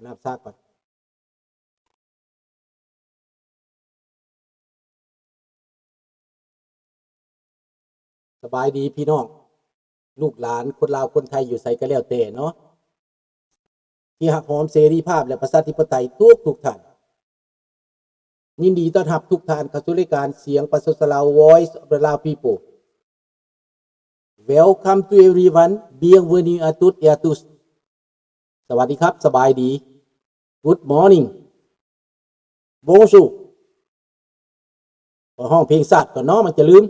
ນ້ຳຊາກ່ອນ. ສະບາຍດີພີ່ນ້ອງ ລູກຫຼານຄົນລາວຄົນໄທຢູ່ໃສກໍແລ້ວແຕ່ເນາະ ທີ່ຮັກຫອມເສລີພາບ ແລະ ປະຊາທິປະໄຕທຸກໆທ່ານ. ຍິນດີຕ້ອນຮັບທຸກທ່ານເຂົ້າສູ່ລາຍການສຽງປະຊາຊົນລາວ Voice of the Lao People. Welcome to everyone. Bienvenue à toutes et à tous. ສະຫວັດດີຄັບ ສະບາຍດີ. Good morning. Bonjour. ຂໍຮ້ອງເພງຊາດກ່ອນເນາະ ມັນຈະລືມ.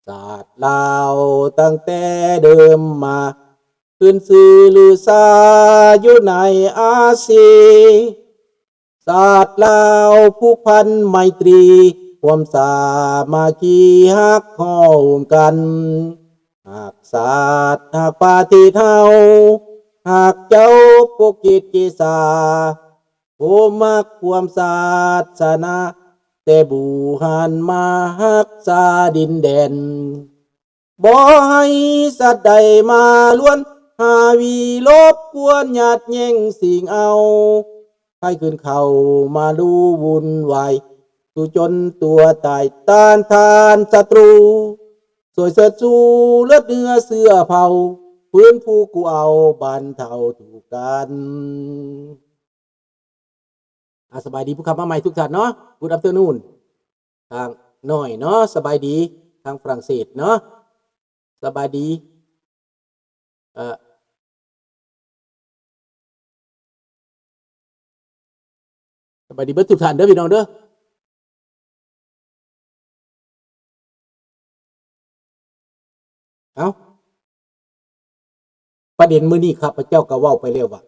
ຊາດລາວຕັ້ງແຕ່ເດີມມາ ຂຶ້ນຊື່ລືຊາຢູ່ໃນອາຊີ. ຊາດລາວຜູກພັນໄມຕຣີ ຄວາມສາມັກຄີຮັກຮ້ອມກັນ. ຮັກຊາດຮັກປະເທດເຮົາ ຮັກເຈົ້າປົກເກດເກສາ. ໂອ ມັກຄວາມສາສະໜາ ແຕ່ບູຮານມາຮັກສາດິນແດນ. ບໍ່ໃຫ້ສັດໃດມາລວນ ຫາວີລົບກວນ ຍາດແຍ່ງຊິງເອົາ. ໃຜຂຶ້ນເຂົ້າມາດູວຸ່ນວາຍ ສູ້ຈົນຕົວຕາຍ ຕ້ານທານສັດຕູ. ຊ່ວຍເຊີດຊູເລືອດເນື້ອເຊື້ອເຜົ່າ ຟື້ນຟູກູ້ເອົາບັນເທົາທຸກກັນ. ອາ ສະບາຍດີຜູ້ເຂົ້າມາໃໝ່ທຸກທ່ານເນາະ. Good afternoon ທາງນ້ອຍເນາະ ສະບາຍດີ. ທາງຝຣັ່ງເສດເນາະ ສະບາຍດີ. ເອີ ສະບາຍດີເບິດທຸກທ່ານເດີພີ່ນ້ອງເດີ. ເອົ້າ ປະເດັນມື້ນີ້ຂ້າພະເຈົ້າກໍເວົ້າໄປແລ້ວວ່າ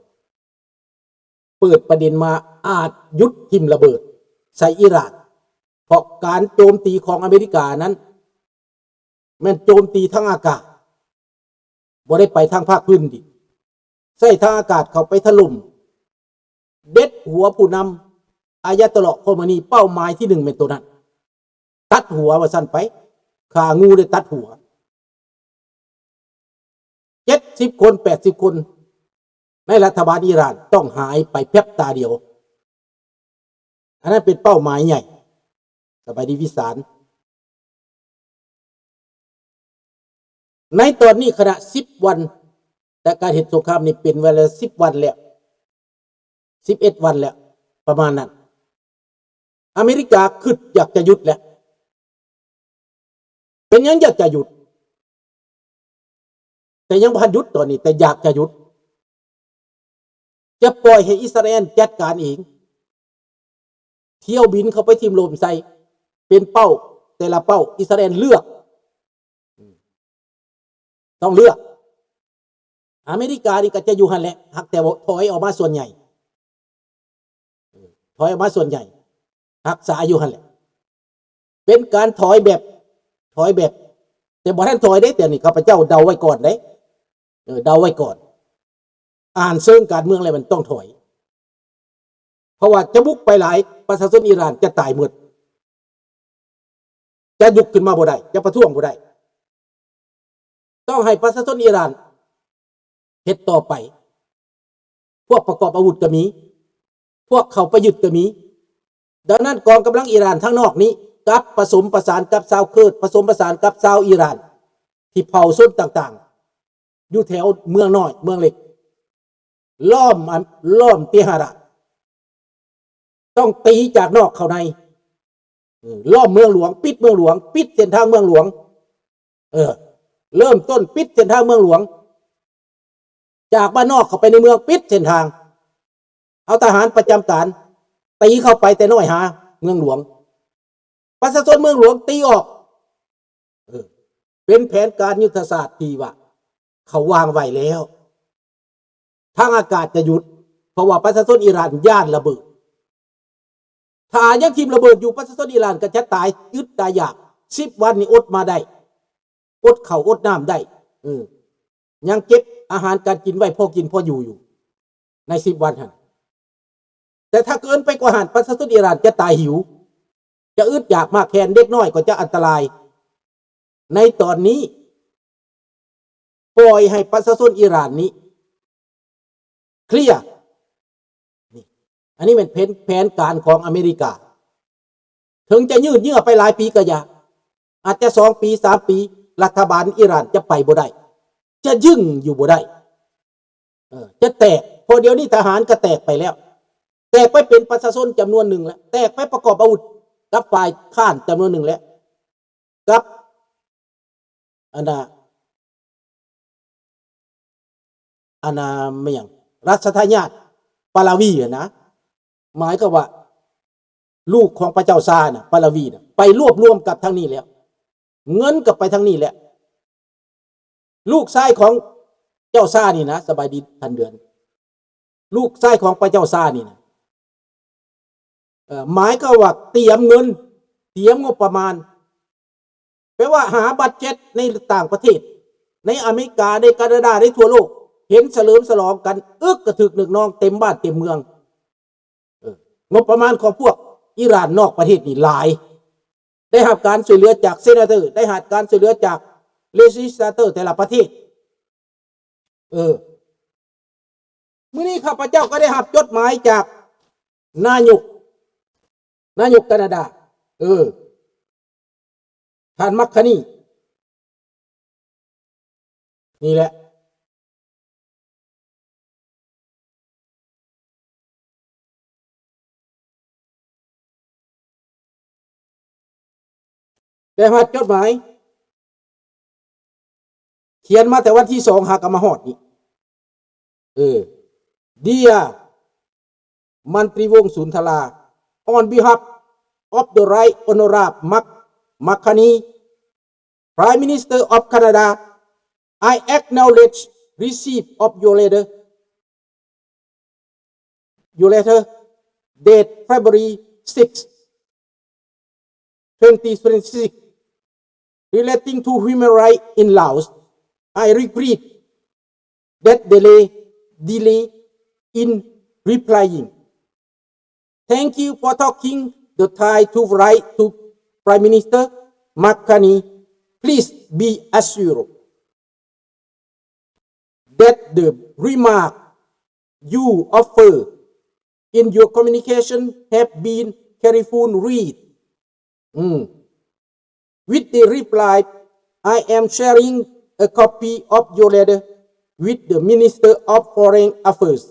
ເປີດປະເດັນມາອາດຢຸດຖິ້ມລະເບີດໃສ່ອີຣານ ເພາະການໂຈມຕີຂອງອາເມລິການັ້ນ ແມ່ນໂຈມຕີທາງອາກາດ ບໍ່ໄດ້ໄປທາງພາກພື້ນດິນ ໃຊ້ທາງອາກາດເຂົ້າໄປຖະຫຼົ່ມ ເດັດຫົວຜູ້ນຳ ອາຍາໂຕເລາະໂຄເມນີ. ເປົ້າໝາຍທີໜຶ່ງແມ່ນໂຕນັ້ນ ຕັດຫົວວ່າຊັ້ນໄປ ຂ້າງູໄດ້ຕັດຫົວ. ເຈັດສິບຄົນ ແປດສິບຄົນ ໃນລັດຖະບານອີຣານຕ້ອງຫາຍໄປແປັບຕາດຽວ. ອັນນັ້ນເປັນເປົ້າໝາຍໃຫຍ່. ສະບາຍດີວິສານ. ໃນຕອນນີ້ຂະນະສິບວັນ ແຕ່ການເຮັດສົງຄາມນີ້ເປັນເວລາສິບວັນແລ້ວ ສິບເອັດວັນແລ້ວ ປະມານນັ້ນ. ອາເມລິກາຄິດຢາກຈະຢຸດແລ້ວ. ເປັນຫຍັງຢາກຈະຢຸດ? ແຕ່ຍັງບໍ່ທັນຢຸດຕອນນີ້ ແຕ່ຢາກຈະຢຸດ. ຈະປ່ອຍໃຫ້ອິດສະຣາແອນຈັດການເອງ. ຖ້ຽວບິນເຂົ້າໄປຖິ້ມລົມໃສ່ ເປັນເປົ້າ ແຕ່ລະເປົ້າ ອິດສະຣາແອນເລືອກ ຕ້ອງເລືອກ. ອາເມລິການີ້ກໍຈະຢູ່ຫັ້ນແຫຼະ ຫາກແຕ່ວ່າຖອຍອອກມາສ່ວນໃຫຍ່ ຖອຍອອກມາສ່ວນໃຫຍ່ ຮັກສາຢູ່ຫັ້ນແຫຼະ. ເປັນການຖອຍແບບ ຖອຍແບບ ແຕ່ບໍ່ທັນຖອຍເດ້ ແຕ່ນີ້ຂ້າພະເຈົ້າເດົາໄວ້ກ່ອນເດ້ ເອີ ເດົາໄວ້ກ່ອນ. ອ່ານເຊີງການເມືອງແລ້ວມັນຕ້ອງຖອຍ ເພາະວ່າຈະບຸກໄປຫຼາຍ ປະຊາຊົນອີຣານຈະຕາຍໝົດ ຈະລຸກຂຶ້ນມາບໍ່ໄດ້ ຈະປະທ້ວງບໍ່ໄດ້. ຕ້ອງໃຫ້ປະຊາຊົນອີຣານເຮັດຕໍ່ໄປ. ພວກປະກອບອາວຸດກໍມີ ພວກເຂົ້າໄປຍຶດກໍມີ. ດັ່ງນັ້ນກອງກຳລັງອີຣານທາງນອກນີ້ ກັບປະສົມປະສານກັບຊາວເຄີດ ປະສົມປະສານກັບຊາວອີຣານ ທີ່ເຜົ່າຊົນຕ່າງໆ ຢູ່ແຖວເມືອງນ້ອຍເມືອງເລັກ ລ້ອມ ລ້ອມເຕຫະຣານ. ຕ້ອງຕີຈາກນອກເຂົ້າໃນ ເອີ ລ້ອມເມືອງຫຼວງ ປິດເມືອງຫຼວງ ປິດເສັ້ນທາງເມືອງຫຼວງ. ເອີ ເລີ່ມຕົ້ນປິດເສັ້ນທາງເມືອງຫຼວງ ຈາກບ້ານນອກເຂົ້າໄປໃນເມືອງ ປິດເສັ້ນທາງ ເອົາທະຫານປະຈຳການ ຕີເຂົ້າໄປແຕ່ນ້ອຍຫາເມືອງຫຼວງ. ປະຊາຊົນເມືອງຫຼວງຕີອອກ. ເອີ ເປັນແຜນການຍຸດທະສາດທີ່ວ່າເຂົາວາງໄວ້ແລ້ວ. ທາງອາກາດຈະຢຸດ ເພາະວ່າປະຊາຊົນອີຣານຢ້ານລະເບີດ. ຖ້າຍັງຖິ້ມລະເບີດຢູ່ ປະຊາຊົນອີຣານກໍຈະຕາຍອຶດຕາຍຢາກ. ສິບວັນນີ້ອົດມາໄດ້ ອົດເຂົ້າອົດນ້ຳໄດ້. ເອີ ຍັງເກັບອາຫານການກິນໄວ້ພໍກິນພໍຢູ່ຢູ່ ໃນສິບວັນຫັ້ນ. ແຕ່ຖ້າເກີນໄປກວ່າຫັ້ນ ປະຊາຊົນອີຣານຈະຕາຍຫິວ ຈະອຶດຢາກມາກແຄ້ນ ເດັກນ້ອຍກໍຈະອັນຕະລາຍ. ໃນຕອນນີ້ ປ່ອຍໃຫ້ປະຊາຊົນອີຣານນີ້ເຄລຍ ອັນນີ້ແມ່ນແຜນ ແຜນການຂອງອາເມລິກາ. ເຖິງຈະຍືດເຍື້ອໄປຫຼາຍປີກໍຢ່າ, ອາດຈະສອງປີ ສາມປີ ລັດຖະບານອີຣານຈະໄປບໍ່ໄດ້, ຈະຍຶ່ງຢູ່ບໍ່ໄດ້, ເອີ ຈະແຕກ. ເພາະດຽວນີ້ທະຫານກໍແຕກໄປແລ້ວ, ແຕກໄປເປັນປະຊາຊົນຈຳນວນໜຶ່ງແລ້ວ, ແຕກໄປປະກອບອາວຸດກັບຝ່າຍຄ້ານຈຳນວນໜຶ່ງແລ້ວ, ກັບ ອັນນ່າ ອັນນ່າ ແມ່ນຫຍັງ ລັດຊະທາຍາດປາລາວີຫັ້ນນະ, ໝາຍຄວາມວ່າ ລູກຂອງພະເຈົ້າຊານະ ປາລາວີນະ ໄປລວບລວມກັບທາງນີ້ແລ້ວ, ເງິນກໍໄປທາງນີ້ແລ້ວ. ລູກຊາຍຂອງເຈົ້າຊານີ້ນະ, ສະບາຍດີທ່ານເດືອນ, ລູກຊາຍຂອງພະເຈົ້າຊານີ້ນະ ເອີ ໝາຍຄວາມວ່າຕຽມເງິນ, ຕຽມງົບປະມານ, ແປວ່າຫາບັດເຈັດໃນຕ່າງປະເທດ, ໃນອາເມລິກາ, ໃນການາດາ, ໃນທົ່ວໂລກ, ເຫັນສະເຫຼີມສະຫຼອງກັນ ອຶກກະທຶກນຶກນອງເຕັມບ້ານເຕັມເມືອງ. ເອີ ງົບປະມານຂອງພວກອີຣານນອກປະເທດນີ້ຫຼາຍ, ໄດ້ຮັບການຊ່ວຍເຫຼືອຈາກເຊນາເຕີ, ໄດ້ຮັບການຊ່ວຍເຫຼືອຈາກເລກິສລາເຕີແຕ່ລະປະເທດ. ເອີ ມື້ນີ້ຂ້າພະເຈົ້າກໍໄດ້ຮັບຈົດໝາຍຈາກນາຍົກ, ນາຍົກການາດາ, ເອີ ທ່ານ ມາກຄານີ ນີ້ແຫຼະ. ໄດ້ຮັບຈົດໝາຍ ຂຽນມາແຕ່ວັນທີສອງ ຫາກໍມາຮອດນີ້. ເອີ Dear ມັນຕີວົງສຸນທະລາ On behalf of the Right Honorable Mark Makani, Prime Minister of Canada, I acknowledge receipt of your letter, your letter date February six, twenty twenty-six, relating to human rights in Laos. I regret that delay, delay in replying. Thank you for taking the time to write to Prime Minister Makani. Please be assured that the remark you offer in your communication have been carefully read. ອືມ With the reply, I am sharing a copy of your letter with the Minister of Foreign Affairs,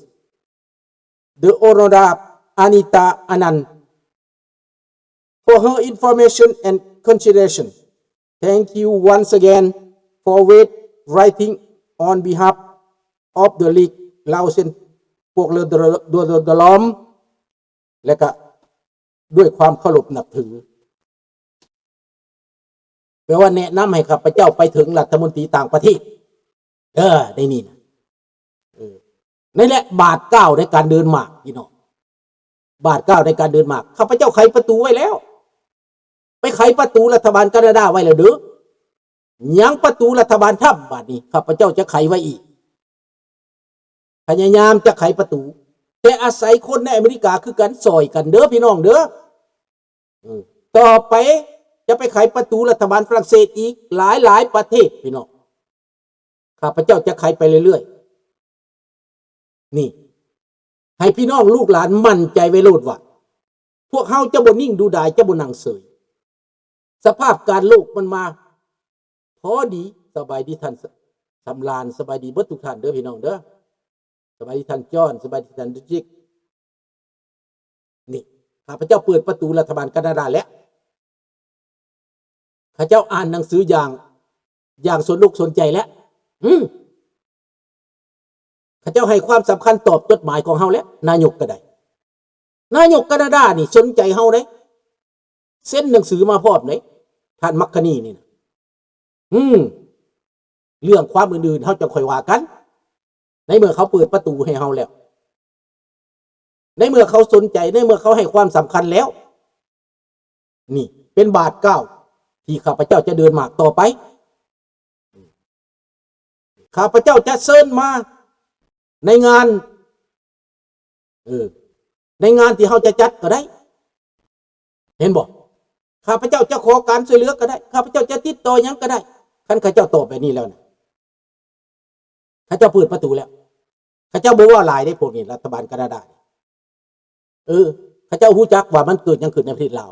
the Honorable Anita Anand, for her information and consideration. Thank you once again for writ-, writing on behalf of the League Laotian Patriotic Forum. ແລະກະດ້ວຍຄວາມເຄົາລົບນັບຖື ແປວ່າແນະນຳໃຫ້ຂ້າພະເຈົ້າໄປເຖິງລັດຖະມົນຕີຕ່າງປະເທດ ເອີ ໃນນີ້ນະ ເອີ ໃນແຫຼະບາດກ້າວໃນການເດີນໝາກ ພີ່ນ້ອງ ບາດກ້າວໃນການເດີນໝາກ ຂ້າພະເຈົ້າໄຂປະຕູໄວ້ແລ້ວ ໄປໄຂປະຕູລັດຖະບານການາດາໄວ້ແລ້ວເດີ້ ຍັງປະຕູລັດຖະບານທຣຳ ບາດນີ້ຂ້າພະເຈົ້າຈະໄຂໄວ້ອີກ ພະຍາຍາມຈະໄຂປະຕູ ແຕ່ອາໄສຄົນໃນອາເມລິກາຄືກັນ ຊ່ອຍກັນເດີ້ພີ່ນ້ອງເດີ້ ເອີ ຕໍ່ໄປຈະໄປໄຂປະຕູລັດຖະບານຝຣັ່ງເສດອີກຫຼາຍໆປະເທດ ພີ່ນ້ອງ ຂ້າພະເຈົ້າຈະໄຂໄປເລື້ອຍໆ ນີ້ ໃຫ້ພີ່ນ້ອງລູກຫຼານໝັ້ນໃຈໄວ້ໂລດວ່າ ພວກເຮົາຈະບໍ່ນິ່ງດູດາຍ ຈະບໍ່ນັ່ງເສີຍ ສະພາບການໂລກມັນມາພໍດີ. ສະບາຍດີທ່ານ ສຳລານ ສະບາຍດີເບິດທຸກທ່ານເດີ້ພີ່ນ້ອງເດີ້ ສະບາຍດີທ່ານຈອນ ສະບາຍດີທ່ານດິຈິກ ນີ້ ຂ້າພະເຈົ້າເປີດປະຕູລັດຖະບານການາດາແລ້ວ ເຂົາເຈົ້າອ່ານໜັງສືຢ່າງ ຢ່າງສົນອົກສົນໃຈແລ້ວ ອືມ ເຂົາເຈົ້າໃຫ້ຄວາມສຳຄັນຕອບຈົດໝາຍຂອງເຮົາແລ້ວ ນາຍົກກໍໄດ້ ນາຍົກການາດານີ້ສົນໃຈເຮົາເດ້ ເຊັນໜັງສືມາພ້ອມເດ້ ທ່ານ ມາກຄານີນີ້ນະ ອືມ ເລື່ອງຄວາມອື່ນໆ ເຮົາຈັ່ງຄ່ອຍວ່າກັນ ໃນເມື່ອເຂົາເປີດປະຕູໃຫ້ເຮົາແລ້ວ ໃນເມື່ອເຂົາສົນໃຈ ໃນເມື່ອເຂົາໃຫ້ຄວາມສຳຄັນແລ້ວ ນີ້ເປັນບາດກ້າວທີ່ຂ້າພະເຈົ້າຈະເດີນໝາກຕໍ່ໄປ. ຂ້າພະເຈົ້າຈະເຊີນມາໃນງານ ເອີ ໃນງານທີ່ເຮົາຈະຈັດກໍໄດ້ ເຫັນບໍ່? ຂ້າພະເຈົ້າຈະຂໍການຊ່ວຍເຫຼືອກໍໄດ້ ຂ້າພະເຈົ້າຈະຕິດຕໍ່ຫຍັງກໍໄດ້. ຄັນເຂົາເຈົ້າຕອບແບບນີ້ແລ້ວນະ ເຂົາເຈົ້າເປີດປະຕູແລ້ວ ເຂົາເຈົ້າບໍ່ເວົ້າຫຼາຍເດ້ ພວກນີ້ ລັດຖະບານການາດາ. ເອີ ເຂົາເຈົ້າຮູ້ຈັກວ່າມັນເກີດຫຍັງຂຶ້ນໃນປະເທດລາວ.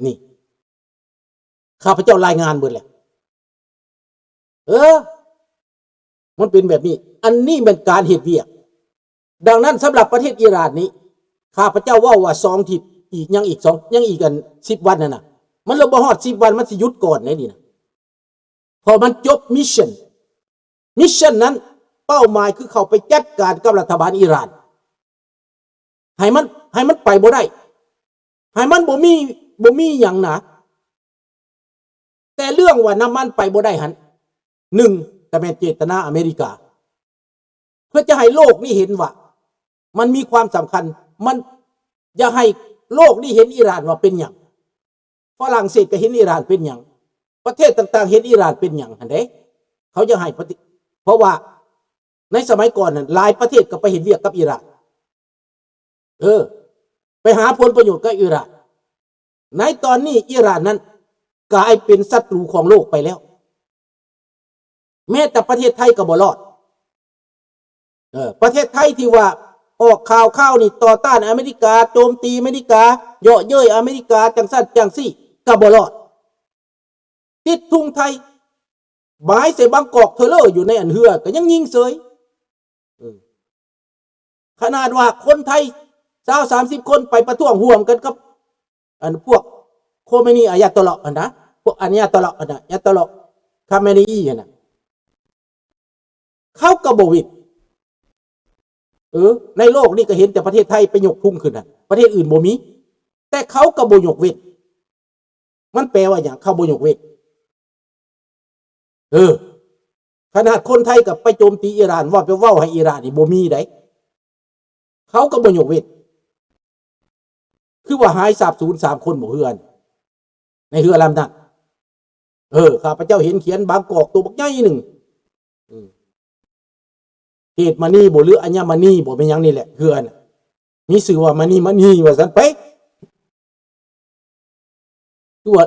ນີ້ ຂ້າພະເຈົ້າລາຍງານເບິດແລ້ວ. ເອີ ມັນເປັນແບບນີ້. ອັນນີ້ແມ່ນການເຮັດວຽກ. ດັ່ງນັ້ນ ສຳລັບປະເທດອີຣານນີ້ ຂ້າພະເຈົ້າເວົ້າວ່າສອງທິດ ອີກ ຍັງອີກສອງ ຍັງອີກອັນສິບວັນນັ້ນນະ ມັນລະບໍ່ຮອດສິບວັນ ມັນຊິຢຸດກ່ອນໃດນີ້ນະ. ເພາະມັນຈົບມິດຊັນ. ມິດຊັນນັ້ນ ເປົ້າໝາຍຄືເຂົ້າໄປຈັດການກັບລັດຖະບານອີຣານ ໃຫ້ມັນ ໃຫ້ມັນໄປບໍ່ໄດ້ ໃຫ້ມັນບໍ່ມີ ບໍ່ມີຫຍັງນະ. ແຕ່ເລື່ອງວ່ານ້ຳມັນໄປບໍ່ໄດ້ຫັ້ນ ໜຶ່ງ ກະແມ່ນເຈດຕະນາອາເມລິກາ ເພື່ອຈະໃຫ້ໂລກນີ້ເຫັນວ່າມັນມີຄວາມສຳຄັນ ມັນ ຢາກໃຫ້ໂລກນີ້ເຫັນອີຣານວ່າເປັນຫຍັງ. ຝຣັ່ງເສດກໍເຫັນອີຣານເປັນຫຍັງ ປະເທດຕ່າງໆເຫັນອີຣານເປັນຫຍັງຫັ້ນເດ້. ເຂົາຢາກໃຫ້ປະເທດ ເພາະວ່າໃນສະໄໝກ່ອນນັ້ນ ຫຼາຍປະເທດກໍໄປເຮັດວຽກກັບອີຣານ ເອີ ໄປຫາຜົນປະໂຫຍດກັບອີຣານ. ໃນຕອນນີ້ອີຣານນັ້ນກາຍເປັນສັດຕູຂອງໂລກໄປແລ້ວ. ແມ້ແຕ່ປະເທດໄທກໍບໍ່ລອດ. ເອີ ປະເທດໄທທີ່ວ່າອອກຂ່າວຄາວນີ້ຕໍ່ຕ້ານອາເມລິກາ ໂຈມຕີອາເມລິກາ ເຍາະເຍີ້ຍອາເມລິກາ ຈັ່ງຊັ້ນຈັ່ງຊີ້ ກໍບໍ່ລອດ. ຕິດທຸງໄທ ໝາຍໃສ່ບາງກອກເທີເລີຢູ່ໃນອັນເຮືອ ກໍຍັງຍິງເສີຍ. ເອີ ຂະໜາດວ່າຄົນໄທຊາວສາມສິບຄົນໄປປະທ້ວງຮ່ວມກັນກັບ ອັນພວກໂຄເມນີ ອາຍາໂຕເລາະຫັ້ນນະ ພວກອາຍາໂຕເລາະຫັ້ນນະ ອາຍາໂຕເລາະຄາເມນີອີຫັ້ນນະ ເຂົາກໍບໍ່ເວັ້ນ. ເອີ ໃນໂລກນີ້ກໍເຫັນແຕ່ປະເທດໄທໄປຍົກທຸງຂຶ້ນຫັ້ນ ປະເທດອື່ນບໍ່ມີ ແຕ່ເຂົາກໍບໍ່ຍົກເວັ້ນ. ມັນແປວ່າຫຍັງ ເຂົາບໍ່ຍົກເວັ້ນ? ເອີ ຂະໜາດຄົນໄທກໍໄປໂຈມຕີອີຣານ ວ່າໄປເວົ້າໃຫ້ອີຣານນີ້ບໍ່ມີໃດ ເຂົາກໍບໍ່ຍົກເວັ້ນ. ຄືວ່າຫາຍສາບສູນສາມຄົນບໍ່ ເຮືອນ ໃນເຮືອລຳນັ້ນ. ເອີ ຂ້າພະເຈົ້າເຫັນຂຽນບາງກອກໂຕບັກໃຫຍ່ໜຶ່ງ ເກດມະນີບໍ່ ຫຼື ອັນຍະມະນີບໍ່ ແມ່ນຫຍັງນີ້ແຫຼະ ເຮືອນ ມີຊື່ວ່າມະນີ ມະນີວ່າຊັ້ນໄປ. ຕົວະ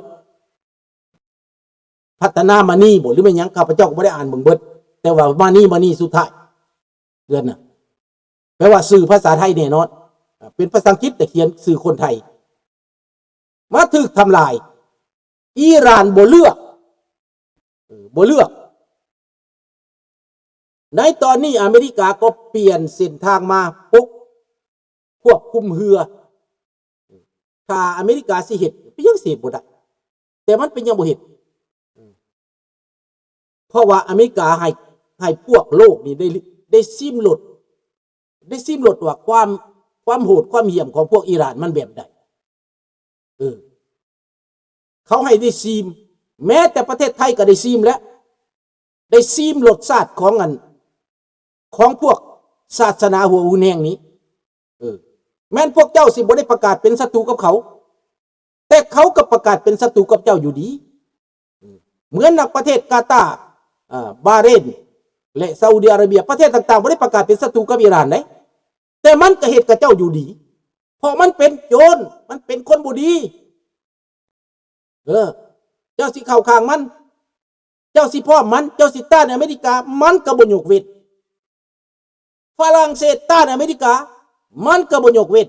ພັດທະນາມະນີບໍ ຫຼືແມ່ນຫຍັງ ຂ້າພະເຈົ້າກໍບໍ່ໄດ້ອ່ານເບິ່ງເບິດ ແຕ່ວ່າມະນີ ມະນີສຸດທ້າຍເດືອນນະ ແປວ່າຊື່ພາສາໄທແນ່ນອນ ເປັນພາສາອັງກິດ ແຕ່ຂຽນຊື່ຄົນໄທ ມາຖືກທຳລາຍ. ອີຣານບໍ່ເລືອກ ເອີ ບໍ່ເລືອກ. ໃນຕອນນີ້ອາເມລິກາກໍປ່ຽນເສັ້ນທາງມາປົກຄວບຄຸມເຮືອ. ຖ້າອາເມລິກາຊິເຮັດ ເປັນຫຍັງຊິເຮັດບໍ່ໄດ້? ແຕ່ມັນເປັນຫຍັງບໍ່ເຮັດ? ເພາະວ່າອາເມລິກາໃຫ້ ໃຫ້ພວກໂລກນີ້ໄດ້ ໄດ້ຊິມລົດ ໄດ້ຊິມລົດວ່າຄວາມ ຄວາມໂຫດຄວາມຫ້ຽມຂອງພວກອີຣານມັນແບບໃດ. ເອີ ເຂົາໃຫ້ໄດ້ຊີມ ແມ້ແຕ່ປະເທດໄທກໍໄດ້ຊີມແລ້ວ ໄດ້ຊີມລົດຊາດຂອງອັນ ຂອງພວກສາສະໜາຫົວຮຸນແຮງນີ້. ເອີ ແມ່ນພວກເຈົ້າຊິບໍ່ໄດ້ປະກາດເປັນສັດຕູກັບເຂົາ ແຕ່ເຂົາກໍປະກາດເປັນສັດຕູກັບເຈົ້າຢູ່ດີ. ເອີ ເໝືອນນັກປະເທດກາຕາ ເອີ ບາເຣນ ແລະ ຊາອຸດີອາຣາເບຍ ປະເທດຕ່າງໆບໍ່ໄດ້ປະກາດເປັນສັດຕູກັບອີຣານເດ້ ແຕ່ມັນກໍເຮັດກັບເຈົ້າຢູ່ດີ ເພາະມັນເປັນໂຈນ ມັນເປັນຄົນບໍ່ດີ. ເອີ ເຈົ້າຊິເຂົ້າຂ້າງມັນ ເຈົ້າຊິພ້ອມມັນ ເຈົ້າຊິຕ້ານອາເມລິກາ ມັນກໍບໍ່ຍົກເວັ້ນ. ຝຣັ່ງເສດຕ້ານອາເມລິກາ ມັນກໍບໍ່ຍົກເວັ້ນ.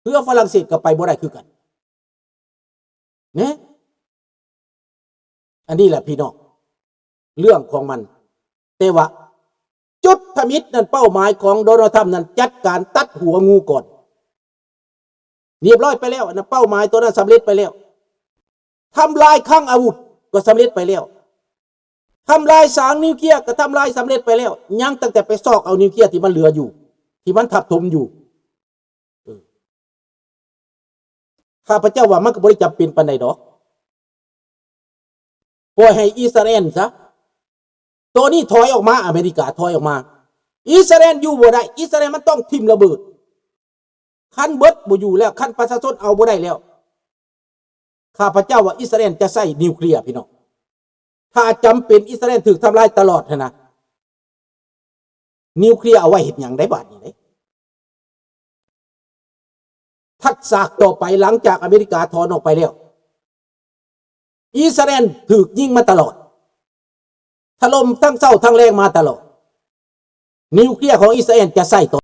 ເຮືອຝຣັ່ງເສດກໍໄປບໍ່ໄດ້ຄືກັນເນາະ. ອັນນີ້ແຫຼະພີ່ນ້ອງ ເລື່ອງຂອງມັນ. ແຕ່ວ່າຈຸດທຳອິດນັ້ນ ເປົ້າໝາຍຂອງໂດນັລ ທຣຳນັ້ນ ຈັດການຕັດຫົວງູກ່ອນ. ຮຽບຮ້ອຍໄປແລ້ວ ອັນນັ້ນເປົ້າໝາຍຕົວນັ້ນສຳເລັດໄປແລ້ວ. ທຳລາຍຄັງອາວຸດກໍສຳເລັດໄປແລ້ວ. ທຳລາຍສາງນິວເຄລຍກໍທຳລາຍສຳເລັດໄປແລ້ວ. ຍັງຕັ້ງແຕ່ໄປຊອກເອົານິວເຄລຍທີ່ມັນເຫຼືອຢູ່ ທີ່ມັນທັບຖົມຢູ່. ເອີ ຂ້າພະເຈົ້າວ່າມັນກໍບໍ່ໄດ້ຈຳເປັນປານໃດດອກ. ປ່ອຍໃຫ້ອິດສະຣາແອນຊະ ໂຕນີ້ຖອຍອອກມາ ອາເມລິກາຖອຍອອກມາ. ອິດສະຣາແອນຢູ່ບໍ່ໄດ້ ອິດສະຣາແອນມັນຕ້ອງຖິ້ມລະເບີດ. ຄັນເບິດບໍ່ຢູ່ແລ້ວ ຄັນປະຊາຊົນເອົາບໍ່ໄດ້ແລ້ວ ຂ້າພະເຈົ້າວ່າອິດສະຣາແອນຈະໃຊ້ນິວເຄລຍ ພີ່ນ້ອງ. ຖ້າຈຳເປັນ ອິດສະຣາແອນຖືກທຳລາຍຕະຫຼອດຫັ້ນນະ ນິວເຄລຍເອົາໄວ້ເຮັດຫຍັງໄດ້ບາດນີ້ເດ້? ທັດສາກຕໍ່ໄປ ຫຼັງຈາກອາເມລິກາຖອນອອກໄປແລ້ວ ອິດສະຣາແອນຖືກຍິງມາຕະຫຼອດ ຖະຫຼົ່ມທັງເຊົ້າທັງແລງມາຕະຫຼອດ. ນິວເຄລຍຂອງອິດສະຣາແອນຈະໃຊ້ຕໍ່